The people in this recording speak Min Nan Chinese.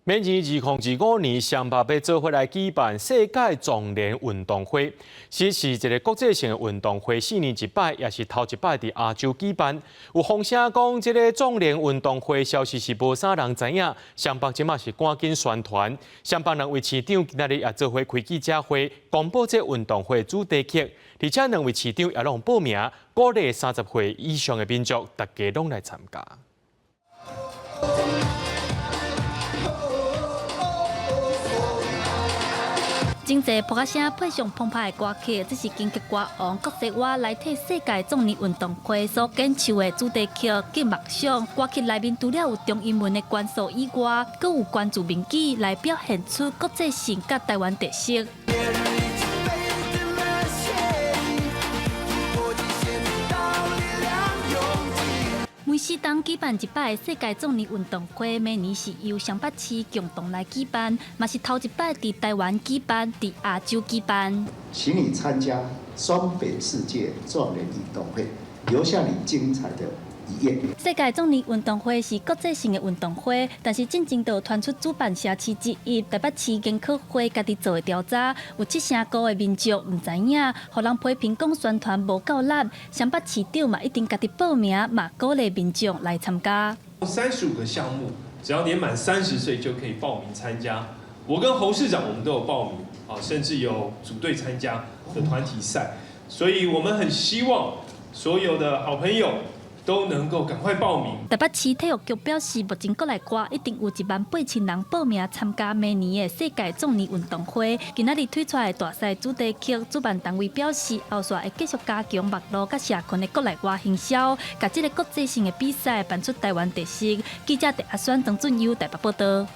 明年2025年，雙北欲做伙來舉辦世界壯年運動會，這是一个國際性的運動會，4年一擺，也是頭一擺佇亞洲舉辦。有風聲講，這个壯年運動會消息是無啥人知影，雙北這馬是趕緊宣傳。雙北兩位市長今仔日也做伙開記者會，公布這運動會主題曲，而且兩位市長也攏報名，鼓勵30歲以上的民眾，大家攏來參加。真濟噗仔聲配上澎湃的歌曲，這是金曲歌王郭世華來替世界壯年運動會所演唱的主題曲《給夢想》。歌曲內面除了有中英文的元素以外，閣有關注面語來表現出國際性佮台灣特色。每4冬舉辦一擺的世界壯年運動會，每年是由雙北市共同來舉辦，嘛是頭一擺佇台灣舉辦，佇亞洲舉辦。請你參加雙北世界壯年運動會，留下你精彩的一頁。世界壯年運動會是國際性的運動會，但是進前就有傳出主辦城市之一台北市研考會家己做的調查，有70%高的民眾毋知影，予人批評講宣傳無夠力。雙北市長嘛一定家己報名，嘛鼓勵民眾來參加。35個項目，只要年滿30歲就可以報名參加。我跟侯市長我們都有報名，啊，甚至有組隊參加的團體賽，所以我們很希望所有的好朋友都能夠趕快報名。台北市體育局表示，目前國內外一定有18,000人報名參加明年的世界壯年運動會。今仔日推出來的大賽主題曲，主辦單位表示，後續會繼續加強網路佮社群的國內外行銷，共這个國際性的比賽辦出台灣特色。記者鄭阿選、張俊優台北報道。